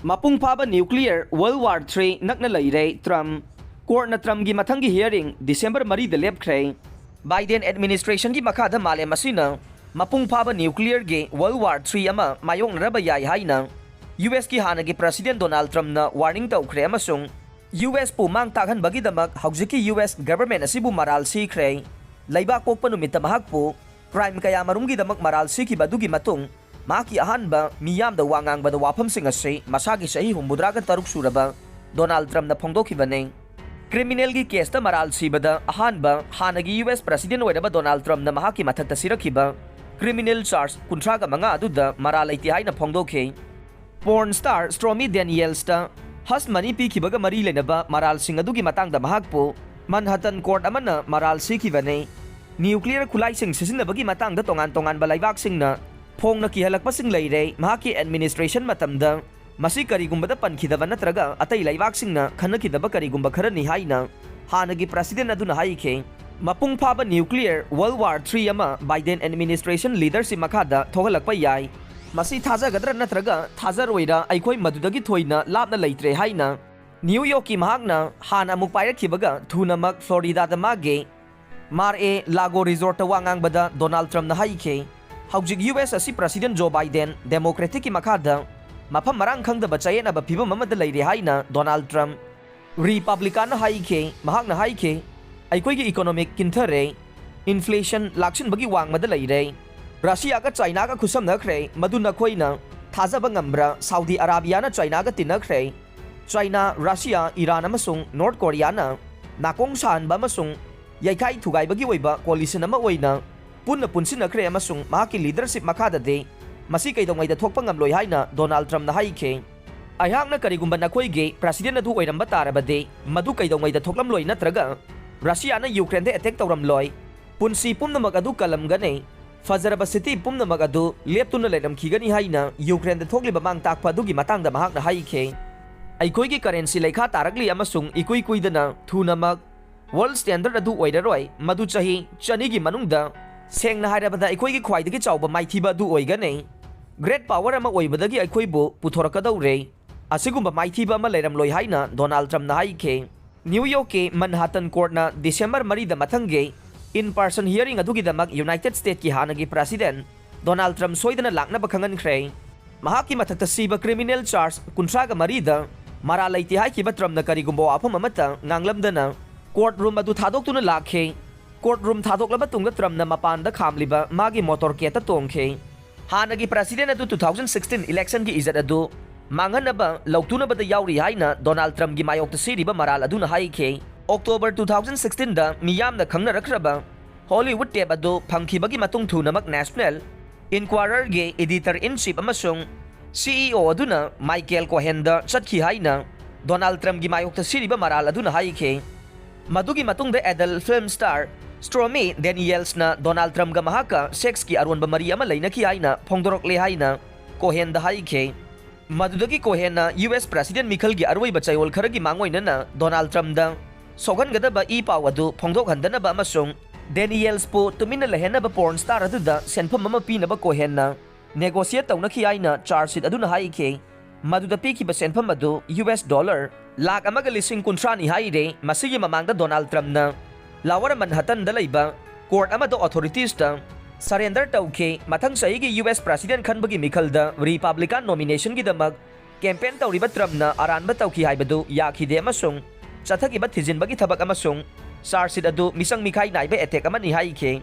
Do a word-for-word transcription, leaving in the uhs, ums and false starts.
ꯃꯄꯨꯡ ꯐꯥꯕ nuclear World War three ꯅꯛꯅ ꯂꯩꯔꯦ, ꯇ꯭ꯔꯝꯞ꯫ ꯀꯣꯔꯠꯅ ꯇ꯭ꯔꯝꯞꯀꯤ ꯃꯊꯪꯒꯤ hearing December ꯃꯔꯤꯗ ꯂꯦꯞꯈ꯭ꯔꯦ꯫ ꯕꯥꯏꯗꯦꯟ administrationꯒꯤ ꯃꯈꯥꯗ ꯃꯥꯂꯦꯝ ꯑꯁꯤꯅ ꯃꯄꯨꯡ ꯐꯥꯕ nuclearꯒꯤ World War three ꯑꯃ ꯃꯥꯌꯣꯛꯅꯔꯕ ꯌꯥꯏ ꯍꯥꯏꯅ U Sꯀꯤ ꯍꯥꯟꯅꯒꯤ President Donald Trumpꯅ warning ꯇꯧꯈ꯭ꯔꯦ ꯑꯃꯁꯨꯡ U Sꯄꯨ ꯃꯥꯡ ꯇꯥꯛꯍꯟꯕꯒꯤꯗꯃꯛ ꯍꯧꯖꯤꯛꯀꯤ U S government ꯑꯁꯤꯕꯨ ꯃꯔꯥꯜ ꯁꯤꯈ꯭ꯔꯦ꯫ ꯂꯩꯕꯥꯛ ꯄꯣꯛꯄ ꯅꯨꯃꯤꯠꯇ ꯃꯍꯥꯛꯄꯨ crime ꯀꯌꯥꯃꯔꯨꯝꯒꯤꯗꯃꯛ ꯃꯔꯥꯜ ꯁꯤꯈꯤꯕ ꯑꯗꯨꯒꯤ ꯃꯇꯨꯡ ꯃꯍꯥꯛꯀꯤ ꯑꯍꯥꯟꯕ ꯃꯤꯌꯥꯝꯗ ꯋꯥ ꯉꯥꯡꯕꯗ ꯋꯥꯐꯝꯁꯤꯡ ꯑꯁꯤ ꯃꯁꯥꯒꯤ ꯆꯍꯤ ꯍꯨꯝꯐꯨꯇꯔꯥꯒ ꯇꯔꯨꯛ ꯁꯨꯔꯕ ꯗꯣꯅꯥꯜꯗ ꯇ꯭ꯔꯝꯞꯅ ꯐꯣꯡꯗꯣꯛꯈꯤꯕꯅꯤ꯫ Criminalꯒꯤ caseꯇ ꯃꯔꯥꯜ ꯁꯤꯕꯗ ꯑꯍꯥꯟꯕ ꯍꯥꯟꯅꯒꯤ U S President ꯑꯣꯏꯔꯕ ꯗꯣꯅꯥꯜꯗ ꯇ꯭ꯔꯝꯞꯅ ꯃꯍꯥꯛꯀꯤ ꯃꯊꯛꯇ ꯁꯤꯔꯛꯈꯤꯕ criminal charge ꯀꯨꯟꯊ꯭ꯔꯥꯒ ꯃꯉꯥ ꯑꯗꯨꯗ ꯃꯔꯥꯜ ꯂꯩꯇꯦ ꯍꯥꯏꯅ ꯐꯣꯡꯗꯣꯛꯈꯤ꯫ Porn star Stormy Danielsꯇ hush money ꯄꯤꯈꯤꯕꯒ ꯃꯔꯤ ꯂꯩꯅꯕ ꯃꯔꯥꯜꯁꯤꯡ ꯑꯗꯨꯒꯤ ꯃꯇꯥꯡꯗ ꯃꯍꯥꯛꯄꯨ Manhattan court ꯑꯃꯅ ꯃꯔꯥꯜ ꯁꯤꯈꯤꯕꯅꯤ꯫ Nuclear ꯈꯨꯠꯂꯥꯏꯁꯤꯡ ꯁꯤꯖꯤꯟꯅꯕꯒꯤ ꯃꯇꯥꯡꯗ ꯇꯣꯉꯥꯟ ꯇꯣꯉꯥꯟꯕ ꯂꯩꯕꯥꯛꯁꯤꯡꯅ ꯐꯣꯡꯅ ꯀꯤꯍꯜꯂꯛꯄꯁꯤꯡ ꯂꯩꯔꯦ꯫ ꯃꯍꯥꯛꯀꯤ administration ꯃꯇꯝꯗ ꯃꯁꯤ ꯀꯔꯤꯒꯨꯝꯕꯗ ꯄꯟꯈꯤꯗꯕ ꯅꯠꯇ꯭ꯔꯒ ꯑꯇꯩ ꯂꯩꯕꯥꯛꯁꯤꯡꯅ ꯈꯟꯅꯈꯤꯗꯕ ꯀꯔꯤꯒꯨꯝꯕ ꯈꯔꯅꯤ ꯍꯥꯏꯅ ꯍꯥꯟꯅꯒꯤ President ꯑꯗꯨꯅ ꯍꯥꯏꯈꯤ꯫ ꯃꯄꯨꯡ ꯐꯥꯕ nuclear World War three ꯑꯃ Biden administration leadership ꯃꯈꯥꯗ ꯊꯣꯛꯍꯜꯂꯛꯄ ꯌꯥꯏ꯫ ꯃꯁꯤ ꯊꯥꯖꯒꯗ꯭ꯔꯥ ꯅꯠꯇ꯭ꯔꯒ ꯊꯥꯖꯔꯣꯏꯔꯥ, ꯑꯩꯈꯣꯏ ꯃꯗꯨꯗꯒꯤ ꯊꯣꯏꯅ ꯂꯥꯞꯅ ꯂꯩꯇ꯭ꯔꯦ ꯍꯥꯏꯅ New Yorkꯀꯤ ꯃꯍꯥꯛꯅ ꯍꯥꯟꯅ ꯑꯃꯨꯛ ꯄꯥꯏꯔꯛꯈꯤꯕꯒ ꯊꯨꯅꯃꯛ Floridaꯗ ꯃꯥꯒꯤ Mar-a-Lago resortꯇ ꯋꯥ ꯉꯥꯡꯕꯗ ꯗꯣꯅꯥꯜꯗ ꯇ꯭ꯔꯝꯞꯅ ꯍꯥꯏꯈꯤ, ꯍꯧꯖꯤꯛ U S ꯑꯁꯤ President Joe Biden Democraticꯀꯤ ꯃꯈꯥꯗ ꯃꯐꯝ ꯃꯔꯥꯡ ꯈꯪꯗꯕ ꯆꯌꯦꯠꯅꯕ ꯐꯤꯚꯝ ꯑꯃꯗ ꯂꯩꯔꯦ ꯍꯥꯏꯅ ꯗꯣꯅꯥꯜꯗ ꯇ꯭ꯔꯝꯞ Republicanꯅ ꯍꯥꯏꯈꯤ꯫ ꯃꯍꯥꯛꯅ ꯍꯥꯏꯈꯤ, ꯑꯩꯈꯣꯏꯒꯤ economic ꯀꯤꯟꯊꯔꯦ, inflation ꯂꯥꯛꯁꯤꯟꯕꯒꯤ ꯋꯥꯡꯃꯗ ꯂꯩꯔꯦ, ꯔꯁꯤꯌꯥꯒ ꯆꯥꯏꯅꯥꯒ ꯈꯨꯠꯁꯝꯅꯈ꯭ꯔꯦ, ꯃꯗꯨ ꯅꯈꯣꯏꯅ ꯊꯥꯖꯕ ꯉꯝꯕ꯭ꯔꯥ? ꯁꯥꯎꯗꯤ ꯑꯔꯥꯕꯤꯌꯥꯅ ꯆꯥꯏꯅꯥꯒ ꯇꯤꯟꯅꯈ꯭ꯔꯦ, ꯆꯥꯏꯅꯥ, ꯔꯁꯤꯌꯥ, ꯏꯔꯥꯟ ꯑꯃꯁꯨꯡ ꯅꯣꯔꯠ ꯀꯣꯔꯤꯌꯥꯅ ꯅꯥꯀꯣꯡ ꯁꯥꯍꯟꯕ ꯑꯃꯁꯨꯡ ꯌꯩꯈꯥꯏ ꯊꯨꯒꯥꯏꯕꯒꯤ ꯑꯣꯏꯕ coalition ꯑꯃ ꯑꯣꯏꯅ ꯄꯨꯟꯅ ꯄꯨꯟꯁꯤꯟꯅꯈ꯭ꯔꯦ ꯑꯃꯁꯨꯡ ꯃꯍꯥꯛꯀꯤ leadership ꯃꯈꯥꯗꯗꯤ ꯃꯁꯤ ꯀꯩꯗꯧꯉꯩꯗ ꯊꯣꯛꯄ ꯉꯝꯂꯣꯏ ꯍꯥꯏꯅ ꯗꯣꯅꯥꯜꯗ ꯇ꯭ꯔꯝꯞꯅ ꯍꯥꯏꯈꯤ꯫ ꯑꯩꯍꯥꯛꯅ ꯀꯔꯤꯒꯨꯝꯕ ꯅꯈꯣꯏꯒꯤ President ꯑꯗꯨ ꯑꯣꯏꯔꯝꯕ ꯇꯥꯔꯕꯗꯤ ꯃꯗꯨ ꯀꯩꯗꯧꯉꯩꯗ ꯊꯣꯛꯂꯝꯂꯣꯏ ꯅꯠꯇ꯭ꯔꯒ ꯔꯁꯤꯌꯥꯅ ꯌꯨꯀ꯭ꯔꯦꯟꯗ attack ꯇꯧꯔꯝꯂꯣꯏ꯫ ꯄꯨꯟꯁꯤ ꯄꯨꯝꯅꯃꯛ ꯑꯗꯨ ꯀꯜꯂꯝꯒꯅꯤ꯫ ꯐꯖꯔꯕ city ꯄꯨꯝꯅꯃꯛ ꯑꯗꯨ ꯂꯦꯞꯇꯨꯅ ꯂꯩꯔꯝꯈꯤꯒꯅꯤ ꯍꯥꯏꯅ ꯌꯨꯀ꯭ꯔꯦꯟꯗ ꯊꯣꯛꯂꯤꯕ ꯃꯥꯡ ꯇꯥꯛꯄ ꯑꯗꯨꯒꯤ ꯃꯇꯥꯡꯗ ꯃꯍꯥꯛꯅ ꯍꯥꯏꯈꯤ꯫ ꯑꯩꯈꯣꯏꯒꯤ currency ꯂꯩꯈꯥ ꯇꯥꯔꯛꯂꯤ ꯑꯃꯁꯨꯡ ꯏꯀꯨꯏ ꯀꯨꯏꯗꯅ ꯊꯨꯅꯃꯛ world standard ꯑꯗꯨ ꯑꯣꯏꯔꯔꯣꯏ, ꯃꯗꯨ ꯆꯍꯤ ꯆꯅꯤꯒꯤ ꯃꯅꯨꯡꯗ, ꯁꯦꯡꯅ ꯍꯥꯏꯔꯕꯗ, ꯑꯩꯈꯣꯏꯒꯤ ꯈ꯭ꯋꯥꯏꯗꯒꯤ ꯆꯥꯎꯕ ꯃꯥꯏꯊꯤꯕ ꯑꯗꯨ ꯑꯣꯏꯒꯅꯤ꯫ Great power ꯑꯃ ꯑꯣꯏꯕꯗꯒꯤ ꯑꯩꯈꯣꯏꯕꯨ ꯄꯨꯊꯣꯔꯛꯀꯗꯧꯔꯦ꯫ ꯑꯁꯤꯒꯨꯝꯕ ꯃꯥꯏꯊꯤꯕ ꯑꯃ ꯂꯩꯔꯝꯂꯣꯏ ꯍꯥꯏꯅ ꯗꯣꯅꯥꯜꯗ ꯇ꯭ꯔꯝꯞꯅ ꯍꯥꯏꯈꯤ꯫ ꯅ꯭ꯌꯨ ꯌꯣꯔꯛꯀꯤ ꯃꯟꯍꯥꯇꯟ ꯀꯣꯔꯠꯅ ꯗꯤꯁꯦꯝꯕꯔ ꯃꯔꯤꯗ ꯃꯊꯪꯒꯤ in-person hearing ꯑꯗꯨꯒꯤꯗꯃꯛ ꯌꯨꯅꯥꯏꯇꯦꯗ ꯁ꯭ꯇꯦꯠꯀꯤ ꯍꯥꯟꯅꯒꯤ ꯄ꯭ꯔꯦꯁꯤꯗꯦꯟꯠ ꯗꯣꯅꯥꯜꯗ ꯇ꯭ꯔꯝꯞ ꯁꯣꯏꯗꯅ ꯂꯥꯛꯅꯕ ꯈꯪꯍꯟꯈ꯭ꯔꯦ꯫ ꯃꯍꯥꯛꯀꯤ ꯃꯊꯛꯇ ꯁꯤꯕ ꯀ꯭ꯔꯤꯃꯤꯅꯦꯜ ꯆꯥꯔꯖ ꯀꯨꯟꯊ꯭ꯔꯥꯒ ꯃꯔꯤꯗ ꯃꯔꯥꯜ ꯂꯩꯇꯦ ꯍꯥꯏꯈꯤꯕ ꯇ꯭ꯔꯝꯞꯅ ꯀꯔꯤꯒꯨꯝꯕ ꯋꯥꯐꯝ ꯑꯃꯠꯇ ꯉꯥꯡꯂꯝꯗꯅ ꯀꯣꯔꯠ ꯔꯨꯝ ꯑꯗꯨ ꯊꯥꯗꯣꯛꯇꯨꯅ ꯂꯥꯛꯈꯤ꯫ ꯀꯣꯔꯠ ꯔꯨꯝ ꯊꯥꯗꯣꯛꯂꯕ ꯇꯨꯡꯗ ꯇ꯭ꯔꯝꯞꯅ ꯃꯄꯥꯟꯗ ꯈꯥꯝꯂꯤꯕ ꯃꯥꯒꯤ ꯃꯣꯇꯣꯔ ꯀꯦꯠꯇ ꯇꯣꯡꯈꯤ꯫ ꯍꯥꯟꯅꯒꯤ ꯄ꯭ꯔꯦꯁꯤꯗꯦꯟꯠ ꯑꯗꯨ two thousand sixteen ꯏꯂꯦꯛꯁꯟꯒꯤ ꯏꯖꯠ ꯑꯗꯨ ꯃꯥꯡꯍꯟꯅꯕ ꯂꯧꯇꯨꯅꯕꯗ ꯌꯥꯎꯔꯤ ꯍꯥꯏꯅ ꯗꯣꯅꯥꯜꯗ ꯇ꯭ꯔꯝꯞꯀꯤ ꯃꯥꯌꯣꯛꯇ ꯁꯤꯔꯤꯕ ꯃꯔꯥꯜ ꯑꯗꯨꯅ ꯍꯥꯏꯈꯤ꯫ ꯑꯣꯛꯇꯣꯕꯔ two thousand sixteenꯗ ꯃꯤꯌꯥꯝꯅ ꯈꯪꯅꯔꯛꯈ꯭ꯔꯕ ꯍꯣꯂꯤꯋꯨꯗ ꯇꯦꯞ ꯑꯗꯨ ꯐꯪꯈꯤꯕꯒꯤ ꯃꯇꯨꯡ ꯊꯨꯅꯃꯛ ꯅꯦꯁꯅꯦꯜ ꯏꯟꯀ꯭ꯋꯥꯏꯔꯔꯒꯤ ꯏꯗꯤꯇꯔ ꯏꯟ ꯆꯤꯐ ꯑꯃꯁꯨꯡ ꯁꯤꯏꯑꯣ ꯑꯗꯨꯅ ꯃꯥꯏꯀꯦꯜ ꯀꯣꯍꯦꯟꯗ ꯆꯠꯈꯤ ꯍꯥꯏꯅ ꯗꯣꯅꯥꯜꯗ ꯇ꯭ꯔꯝꯞꯀꯤ ꯃꯥꯌꯣꯛꯇ ꯁꯤꯔꯤꯕ ꯃꯔꯥꯜ ꯑꯗꯨꯅ ꯍꯥꯏꯈꯤ꯫ ꯃꯗꯨꯒꯤ ꯃꯇꯨꯡꯗ ꯑꯦꯗꯜ ꯐꯤꯜꯝ ꯁ꯭ꯇꯥꯔ ꯁ꯭ꯇꯣꯔꯃꯤ ꯗꯦꯅꯤꯌꯦꯜꯁꯅ ꯗꯣꯅꯥꯜꯗ ꯇ꯭ꯔꯝꯞꯒ ꯃꯍꯥꯛꯀ ꯁꯦꯛꯁꯀꯤ ꯑꯔꯣꯟꯕ ꯃꯔꯤ ꯑꯃ ꯂꯩꯅꯈꯤ ꯍꯥꯏꯅ ꯐꯣꯡꯗꯣꯔꯛꯂꯦ ꯍꯥꯏꯅ ꯀꯣꯍꯦꯟꯗ ꯍꯥꯏꯈꯤ꯫ ꯃꯗꯨꯗꯒꯤ ꯀꯣꯍꯦꯟꯅ ꯌꯨ ꯑꯦꯁ ꯄ꯭ꯔꯦꯁꯤꯗꯦꯟꯠ ꯃꯤꯈꯜꯒꯤ ꯑꯔꯣꯏꯕ ꯆꯌꯣꯜ ꯈꯔꯒꯤ ꯃꯥꯡꯑꯣꯏꯅꯅ ꯗꯣꯅꯥꯜꯗ ꯇ꯭ꯔꯝꯞꯗ ꯁꯣꯛꯍꯟꯒꯗꯕ ꯏ ꯄꯥꯎ ꯑꯗꯨ ꯐꯣꯡꯗꯣꯛꯍꯟꯗꯅꯕ ꯑꯃꯁꯨꯡ ꯗꯦꯅꯤꯌꯦꯜꯁꯄꯨ ꯇꯨꯃꯤꯟꯅ ꯂꯩꯍꯟꯅꯕ ꯄꯣꯔꯟ ꯁ꯭ꯇꯥꯔ ꯑꯗꯨꯗ ꯁꯦꯟꯐꯝ ꯑꯃ ꯄꯤꯅꯕ ꯀꯣꯍꯦꯟꯅ ꯅꯦꯒꯣꯁꯤꯌꯦꯠ ꯇꯧꯅꯈꯤ ꯍꯥꯏꯅ ꯆꯥꯔꯖ ꯁꯤꯠ ꯑꯗꯨꯅ ꯍꯥꯏꯈꯤ꯫ ꯃꯗꯨꯗ ꯄꯤꯈꯤꯕ ꯁꯦꯟꯐꯝ ꯑꯗꯨ ꯌꯨ ꯑꯦꯁ ꯗꯣꯂꯔ ꯂꯥꯈ ꯑꯃꯒ ꯂꯤꯁꯤꯡ ꯀꯨꯟꯊ꯭ꯔꯥꯅꯤ ꯍꯥꯏꯔꯦ꯫ ꯃꯁꯤꯒꯤ ꯃꯃꯥꯡꯗ ꯗꯣꯅꯥꯜꯗ ꯇ꯭ꯔꯝꯞꯅ ꯂꯥꯋꯔ ꯃꯟꯍꯇꯟꯗ ꯂꯩꯕ ꯀꯣꯔꯠ ꯑꯃꯗ ꯑꯣꯊꯣꯔꯤꯇꯤꯁꯇ ꯁꯔꯦꯟꯗꯔ ꯇꯧꯈꯤ꯫ ꯃꯊꯪ ꯆꯍꯤꯒꯤ ꯌꯨ ꯑꯦꯁ ꯄ꯭ꯔꯦꯁꯤꯗꯦꯟꯠ ꯈꯟꯕꯒꯤ ꯃꯤꯈꯜꯗ ꯔꯤꯄꯕ꯭ꯂꯤꯀꯥꯟ ꯅꯣꯃꯤꯅꯦꯁꯟꯒꯤꯗꯃꯛ ꯀꯦꯝꯄꯦꯟ ꯇꯧꯔꯤꯕ ꯇ꯭ꯔꯝꯞꯅ ꯑꯔꯥꯟꯕ ꯇꯧꯈꯤ ꯍꯥꯏꯕꯗꯨ ꯌꯥꯈꯤꯗꯦ ꯑꯃꯁꯨꯡ ꯆꯠꯊꯈꯤꯕ ꯊꯤꯖꯤꯟꯕꯒꯤ ꯊꯕꯛ ꯑꯃꯁꯨꯡ ꯆꯥꯔꯖ ꯁꯤꯠ ꯑꯗꯨ ꯃꯤꯆꯪ ꯃꯤꯈꯥꯏ ꯅꯥꯏꯕ ꯑꯦꯇꯦꯛ ꯑꯃꯅꯤ ꯍꯥꯏꯈꯤ꯫